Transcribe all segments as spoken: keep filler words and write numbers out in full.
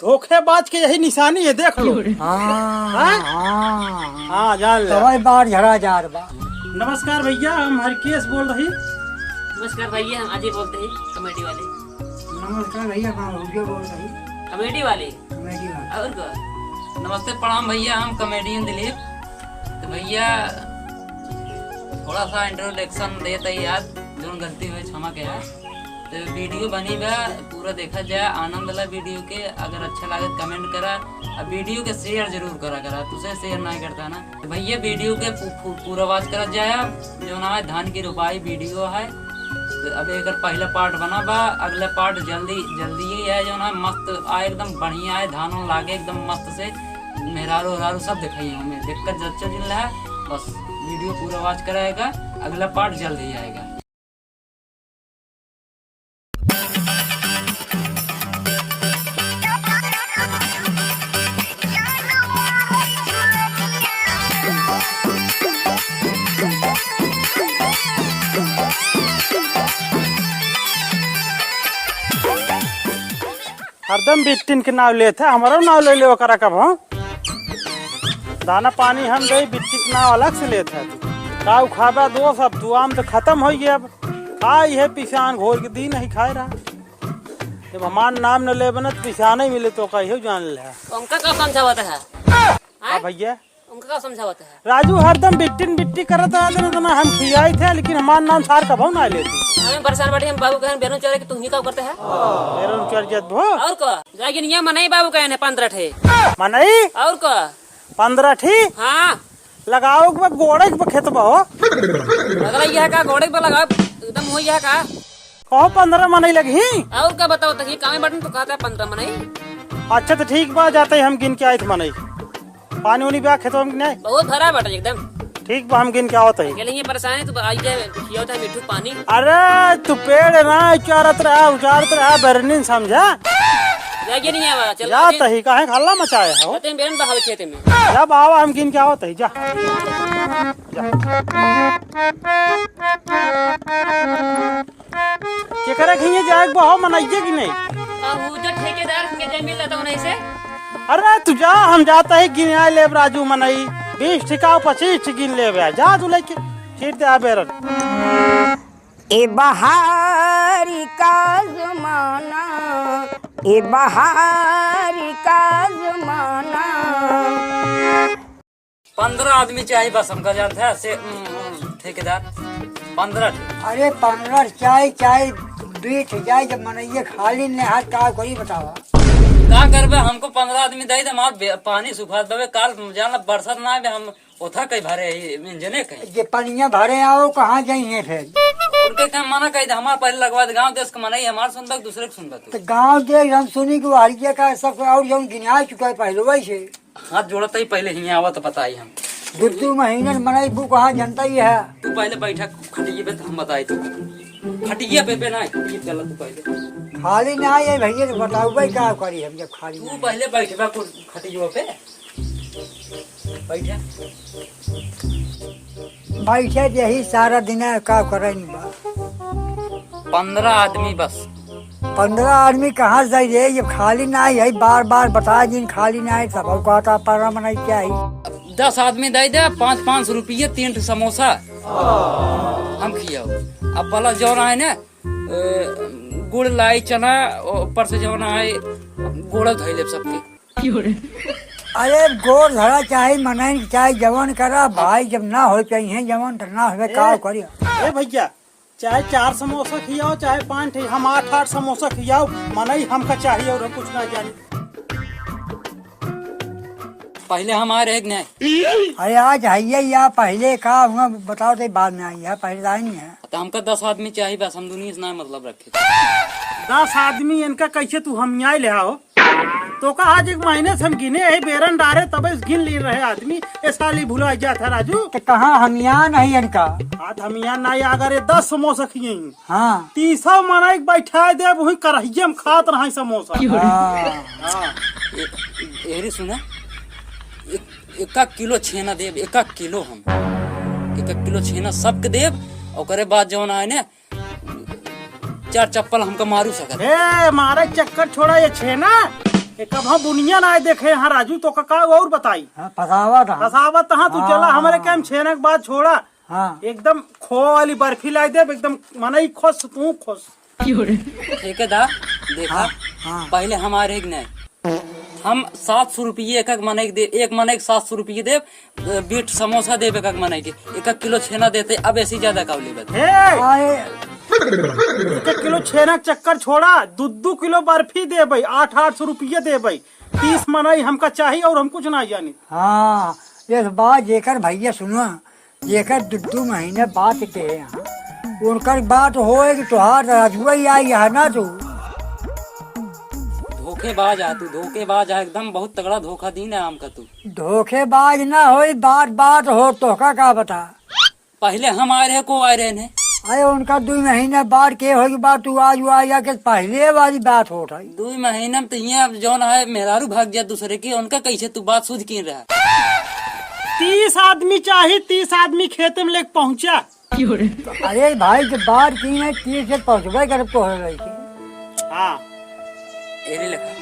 धोखेबाज के यही निशानी है, देख लो। हाँ, हाँ? हाँ। हाँ, जान ले। तबै बार झरा जार बा। नमस्कार भैया, हम हरकेश बोल रही। नमस्कार भैया, हम अजय बोलते हैं, कॉमेडी वाले। नमस्कार भैया, हम भैया बोल रही। कॉमेडी वाले। कॉमेडी वाले। और का? नमस्ते, प्रणाम भैया, हम कॉमेडियन दिलीप। तो भैया, थोड़ा सा इंट्रोडक्शन देते ही आज, जोन गलती हुई, क्षमा के है। तो वीडियो बनी बा, पूरा देखा जाए, आनंद ला वीडियो के। अगर अच्छा लगे, कमेंट करा, अब वीडियो के शेयर जरूर करा करा, तुसे शेयर नहीं करता ना। तो भैया, वीडियो के पू-, पू-, पूरा वॉच करा जाए, जो ना है, धान की रोपाई वीडियो है। तो अब एकर पहला पार्ट बना बा, अगला पार्ट जल्दी, जल्दी ही है, जो ना मस्त आए, एकदम बढ़िया है, धान उन लागे एकदम मस्त से, मेहरारू उहरारू सब दिखाई हमें, दिक्कत जच्चा जिन रहा। बस वीडियो पूरा वॉच कराएगा, अगला पार्ट जल्द ही आएगा। हरदम बिट्टिन के नाव लेत है, हमरो नाव ले ले ओकरा कब, हाँ? दाना पानी हम दे, बिट्टी के नाव अलग से लेत है। का उखाबा दो सब, तू आम तो खत्म हो गया। अब का इहे पिसान घोर के दी नहीं खाए रहा। जब हमार नाम न लेबे न, तो पिसान ही मिले तो का इहो जान ले। उनका का समझावत है? हाँ आय? भैया? उनका का समझावत है? राजू हरदम बिट्टिन बिट्टी करत रहत न, तना हम खियाई थे, लेकिन हमार नाम सार कबहू ना लेती। हमें परेशान बाटी, हम बाबू कहन बेरन चोरे कि तू ही का करते है? बेरन चोर जत भो। और का? जाके निया मनई बाबू कहन है पन्द्रह ठे। मनई? और का? पन्द्रह ठी? हाँ। लगाओ के बा, गोड़े के बा खेत बा हो। अगला यह का गोड़े के बा लगाओ, एकदम हो यह का? कहो पन्द्रह मनई लगी। और का बताओ तक, ये कामे बटन तो कहता है पन्द्रह मनई। अच्छा तो ठीक बा, जाते ही हम गिन के आए थे मनई। पानी उनी बा खेतवा में कि नहीं? बहुत भरा बाटे एकदम। ठीक बा, हम गिन के आवत ही। अकेले ही परेशान है, तू आई जाए, खियावत है मिट्ठू पानी। अरे तू पेड़ ना उचारत रहा, उचारत रहा, बेरनिन समझा। जाइए नहीं आवा, चल जात आगे। ही, काहे हल्ला मचाए हो? कहते हैं बेरन बहावे खेते में। जा बाबा, हम गिन के आवत ही, जा। जा। केकरा खइए जाए के बा हो, मनइये कि नहीं? अब उ जो ठेकेदार के जमीन लेता उन्हीं से। अरे तू जा, हम जाता ही गिनाए लेब राजू मनई, बीस ठिकाओ पच्चीस ठिक गिन लेब, जा तू लेके छीट दे आ बेरन। ए बहारी का जमाना, ए बहारी का जमाना। पन्द्रह आदमी चाही बस, हमका जानत है से, उम, उम, ठेकेदार, पन्द्रह ठे। अरे पन्द्रह चाही, चाही बीस जाए, जब मनइये खाली नहीं हाथ का करी बतावा। का करबे, हमको पन्द्रह आदमी दे दे, हमार बे-, पानी सुखात बे, काल जान बरसात ना आवे, हम ओथा कहीं भरे ही, इंजने कहीं। जे पनिया भरे आओ, कहाँ जाइए फिर? उनके कहीं मना कही दे, हमार पहले लगवा दे, गाँव देश के मनई हमार सुनबा, दूसरे के सुनबा तू। तो गाँव देश हम सुनी कि वो हरिया का सब और जौन गिना चुका है पहले वही से। हाथ जोड़त ही पहले हियाँ आवा तो बताई हम। दू दू महीने में मनई बू कहाँ जनता ही है। तू पहले बैठा खटिए पे तो हम बताई तू। खटिए पे, पे ना, खटिए पे चला तू पहले। खाली ना ये भैया तो बताओ भाई का करी हम जब खाली तू ना। पहले बैठबा कुछ खटिए पे। बैठा। बैठे यही सारा दिन का करे नहीं बा। पन्द्रह आदमी बस। पन्द्रह आदमी कहाँ से जाई रे? ये खाली ना है, बार बार बता दिन खाली ना है, सब कहता पन्द्रह मनई क्या है? दस आदमी दे दे, पाँच, पाँच सौ रुपये, तीन ठो समोसा हम खियाओ। अब वाला जो रहा है ना, अ, गुड़ लाई चना, ऊपर से जो रहा है, गुड़ धोई लेब सबके। अरे गोड़ धरा चाहे मनई चाहे जवन करा भाई, जब ना हो चाहिए जवन तो ना होवे, का ए, करी? ए भैया, चाहे चार समोसा खियाओ चाहे पाँच ठे, हम आठ आठ समोसा खियाओ, मनई हमका चाहिए और हम कुछ ना जानी। पहले हम आए रहे कि नहीं? अरे आज है या पहले का हुआ बताओ तो बाद में आई है, पहले तो आई नहीं है। तो हमका दस आदमी चाहिए बस, हम दुनिया से ना मतलब रखे। दस आदमी इनका कैसे तू हम न्याय ले आओ? तो का आज एक महीने से हम गिने है, बेरन डारे तबे से गिन ले रहे आदमी, ए साली भुला जात है राजू। तो कहाँ हमियान है इनका? आज हमियान ना, अगर ये दस समोसा खिए ही। हाँ। तीसौ मनई के बैठा देब, वही करहिया में खात रहा समोसा। हाँ। हाँ। ए-, एहरी सुना, एक, एक किलो छेना देब, एक किलो हम, एक किलो छेना सबके देब, ओकरे बाद जौन आए ने, चार चप्पल हमका मारू सकत। ए, मारे चक्कर छोड़ा, ये छेना एक अब हम बुनिया ना देखे हैं राजू, तो का, का और बताई? हाँ, फसावत हाँ। फसावत हाँ, तू हाँ, चला, हाँ, हमरे हाँ। काम छेना के बात छोड़ा। हाँ। एकदम खोआ वाली बर्फी लाई देब, एकदम मनई खुश, तू खुश। ठेकेदार, देखा, हाँ, हाँ। पहिले हमारे एक नहीं, हम सात सौ रुपये एक एक मनई के दे, एक मनई के सात सौ रुपये देब, बीट समोसा देब एक एक मनई के, एक एक किलो छेना देते, अब ऐसे ज्यादा का लेबे? हे! आए। एक एक किलो छेना के चक्कर छोड़ा, दू दू किलो बर्फी देबे, आठ आठ सौ रुपये देबे, तीस मनई हमका चाही और हम कुछ ना जानी। हाँ, ये बात जेकर भैया सुना, जेकर दू दू महीने बात के हैं, उनकर बात होए कि तोहार राजुआ ही आई है ना तू। धोखेबाज आ तू, धोखेबाज आ, एकदम बहुत तगड़ा धोखा दीन है हमका तू। धोखेबाज ना होई, बात बात हो, तोहका का बता। पहिले हम आए रहे, को आए रहे ने? अरे उनका दू महीने बाद के होई बात, तू आज वो आया के पहिले वाली बात होत है। दू महीने में तो ये अब जौन है मेहरारू भाग जात दूसरे की, उनका कैसे तू बात सुध कीन रहा? तीस आदमी चाही, तीस आदमी खेते में लेके पहुंचा। अरे भाई, जब बात की है, तीस से पहुंचबे करब तोहरे लइके। हाँ। एरे लेखा,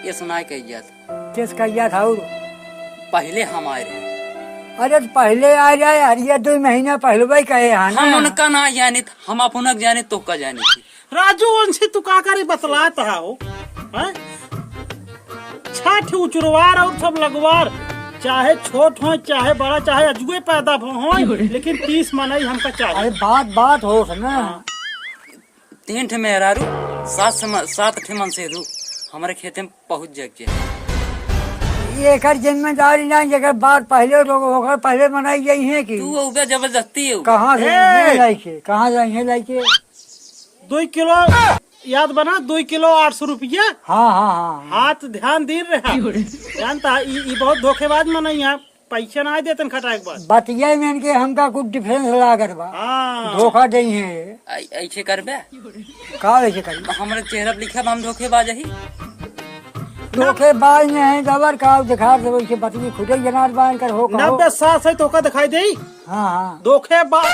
ये सुनाए कही जात। केस कहिया था और? पहिले हम आए रहे। अरे तो पहिले आ जाए, अरे ये दो महीना पहले भाई कहे हैं ना। हम उनका ना जानित, हम अपना जानित, तोहका जानित। राजू, उनसे तू का करे बतलात हा हो? हैं? छठ उचुरवार और सब लगवार, चाहे छोट हो, चाहे बड़ा, चाहे अजुए पैदा हो, लेकिन तीस मनई हमका चाहे। अरे बात बात होत ना। हाँ। तीन ठे मेहरारू, सात से म-, सात ठे मनसेधू हमरे खेते में पहुँच जाए के चाही। ये एकर जिम्मेदारी ना, जेकर बात पहिले तो ओकर पहिले मनाई जाई है कि तू ओकर जबरदस्ती है। कहाँ से ए! ये लाइके, कहाँ से ये लाइके? दो किलो, याद बना, दो किलो आठ सौ रुपया। हाँ, हाँ, हाँ, हाँ। हाथ ध्यान दे रहा। जानता है, ई, ई बहुत धोखेबाज मनई है। पैसा ना देतन खटाए के बाद। बतिया में इनके हमका कुछ difference लागत बा। हाँ। धोखा देई हैं। ऐ-, ऐसे करबे? का ऐसे करबे? हमरे चेहरा पे लिखा बा, हम धोखेबाज ही। धोखेबाज नहीं है, जबर का दिखा दे, वैसे बतिया खुदे जनार बा इनकर हो कहो। नब्बे सात से तोका दिखाई देई। हाँ, हाँ। धोखेबाज,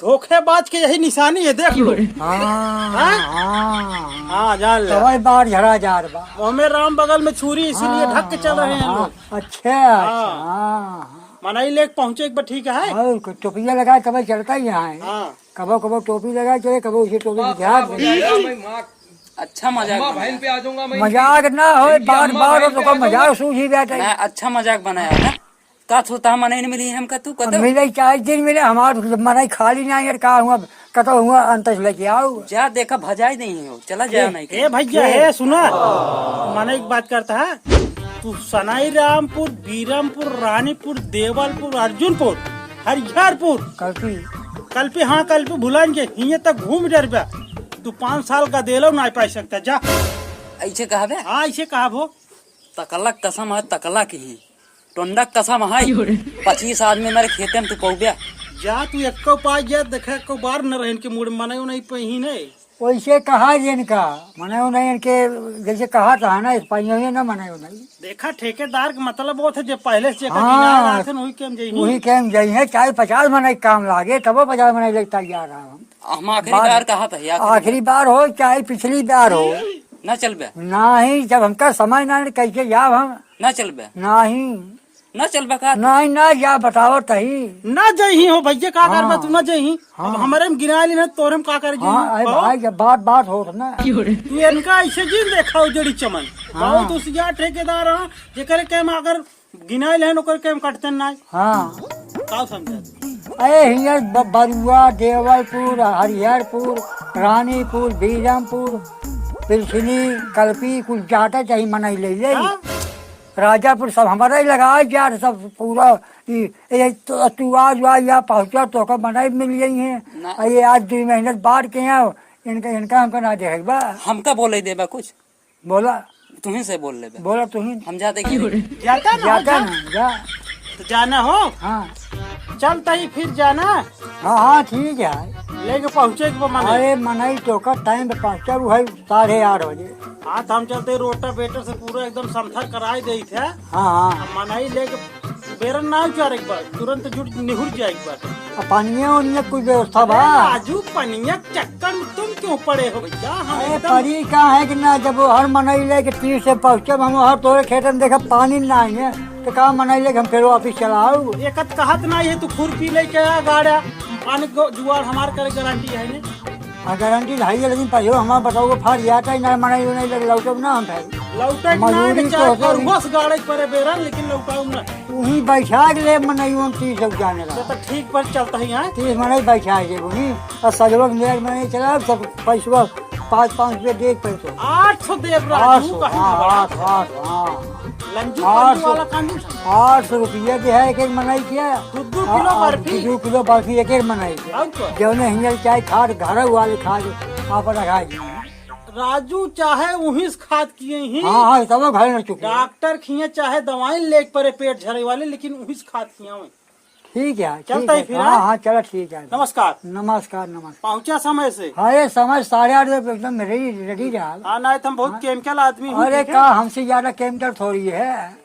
धोखेबाज के यही निशानी है, देख लो। हाँ, हाँ? हाँ, हाँ। हाँ, जान ले। तबे बार झरा जार बा। हमें राम बगल में छुरी, इसीलिए हाँ, ढक के चल रहे हैं हाँ, लोग। अच्छा, अच्छा, हाँ। हाँ, हाँ। मनई लेके पहुँचे एक बार, ठीक है? और कुछ टोपिया लगाए तबे चलता ही यहाँ है। हाँ। कबो, कबो टोपी लगाए चले, कबो उसे टोपी वाह, बुझा वाह, दे। वाह, वाह, वाह। अच्छा मजाक अम्मा, बनाया। बहन पे आ जाऊंगा मैं। मजाक ना हो, इनकी बार, अम्मा बार बहन तो पे का आ जाऊंगा। मजाक सूझी जाता है। ना, अच्छा मजाक बनाया ना। का होता मनई न मिली हमका तू अब कतो? मिले चाहे दिन मिले, हमार मनई खाली ना यार, का हुआ, कतो हुआ अंतस लेके आओ। जा देखा भजाई नहीं हो, चला जाओ ए, नहीं ए के। भैया, ए, ए, सुना, मनई एक बात करता है, तू सनाई रामपुर, बीरमपुर, रानीपुर, देवलपुर, अर्जुनपुर, हरिहरपुर, कल्पी। कल्पी, हाँ, कल्पी भुलान के, हिये तक घूम डरबा। तू पाँच साल का देलो ना पाई सकता, जा। ऐसे कहबे? हाँ, ऐसे कहबो। तकला कसम है, तकला की ही। टोंडा कसम है। क्यों रे? पच्चीस आदमी मेरे खेते में तू पौबे। जा तू एक्को पाई जा, देखा एक्को बार न रहन के मूड मनायो नहीं पही नहीं। वैसे कहा जे इनका, मनायो नहीं इनके, जैसे कहा था ना, इस पाइयों ये ना मनायो नहीं। देखा ठेकेदार के मतलब वो थे, जे पहले से जेकर हाँ, किनारा रहत हन, वही के हम जइही। वही के हम जइहे, चाहे पचास मनई काम लागे, तबो पचास मनई लेके तैयार रहा हम। हम आखिरी बार, बार कहा था, आखिरी आखिरी बार हो, चाहे पिछली बार हो। ना चलबे? नहीं, जब हमका समय ना, कैसे जाब हम? ना चलबे? नहीं। ना चलबे का? नहीं, ना जा, बताओ तही। ना जइही हो भैया, का करबा हाँ। तू, ना जइही। हाँ। अब हमरे में गिना ली ना, तोरे में का करे हाँ, जइही? अरे हो? भाई, जब बात, बात होत ना। तू इनका ऐसे जिन देखा उजड़ी चमन। हाँ। बहुत होशियार ठेकेदार हाँ, जेकरे के हम अगर गिनाइल है, ओकर के हम कटते ना। हाँ। का समझे? अरे हियर ब-, बरुआ, देवलपुर, हरिहरपुर, रानीपुर, बीरमपुर, पिलसिनी, कलपी, कुल जाता चाही मनई ले ले। हाँ। राजापुर सब हमारा ही लगा, यार, सब पूरा ई, ए, तो तू आज, आज यहाँ पहुँचा, तोका मनई मिल गई है। ना। आ ये आज दो महीने बाद के यहाँ, इनका, इनका हमका ना देखे बा। हमका बोले देबा कुछ? बोला। तुहीं से बोल लेबे। बोला तुहीं। हम जाते कि नहीं? जाता ना, जाता जा। ना, जा। तो जाना हो? हाँ। चलता ही फिर जाना। हाँ, हाँ, ठीक है। लेके पहुँचे के बा मनई। अरे, मनई तोका टाइम पे पहुँचा, वो है साढ़े आठ बजे। हाँ, तो हम चलते रोटावेटर से पूरा एकदम समथर कराई देई थे। हाँ, हाँ। अब मनई लेके बेरन ना उचारे के बा, तुरंत जुट निहुर जाए के बा। अब पानिया ओनिया कुछ व्यवस्था बा? अरे राजू, पनिया के चक्कर में तुम क्यों पड़े हो भैया? हम अरे एकदम परी का है कि ना, जब वो हर मनई लेके तीस से पहुँचब, हम हर तोरे खेतन देखब पानी ना है, तो का मनई लेके हम फिर वापिस चला आऊ? एक कहत ना ये तू खुरपी लेके आ गाड़ा, पानी को जुगाड़ हमार करे गारंटी है ने। हाँ, गारंटी है ये, लेकिन पहले हमार बताओ, फाड़ जाता है ना, मनई उनई लग लौटब ना हम भाई। लौटे के ना मजूरी के तो चाहे होते ही। परवस गाड़े परे बेरन, लेकिन लौटाऊ ना। उहीं बैठा के ले मनई उन तीस जाने ला। तो ठीक पर चलता ही है। तीस मनई बैठा के उहीं, और सजवक मेर मनई चला, सब पैसवा पाँच पाँच रुपये दे पैसो। आठ सौ देब राजू, आठ सौ, कहीं ना हाँ, बड़ा। आठ सौ, आठ सौ, हाँ। लंजू आठ पंजू सौ, वाला कांदी था। आठ सौ रुपया दे है एक एक मनई के। दू दू किलो आ, आ, बर्फी। दू दू किलो बर्फी एक एक मनई के। और क्या? जौने हिंगल चाहे खाट घर वाले खा के आप रखा जी। राजू चाहे उहिस खात किए ही। हाँ, हाँ, तब घर न चुके। डॉक्टर खिए चाहे दवाई लेके परे पेट झरे वाले, लेकिन उहिस खात किए हुए। ठीक है, चलता ठीक ही है। फिर, हाँ, हाँ? हाँ, चला ठीक है। नमस्कार। नमस्कार, नमस्कार। पहुँचा समय से? हाँ, ये समय साढ़े आठ बजे एकदम ready, ready रहा। हाँ, नहीं तो हम बहुत हाँ। Chemical आदमी हूँ, अरे ठीक है? का, हमसे ज्यादा chemical थोड़ी है।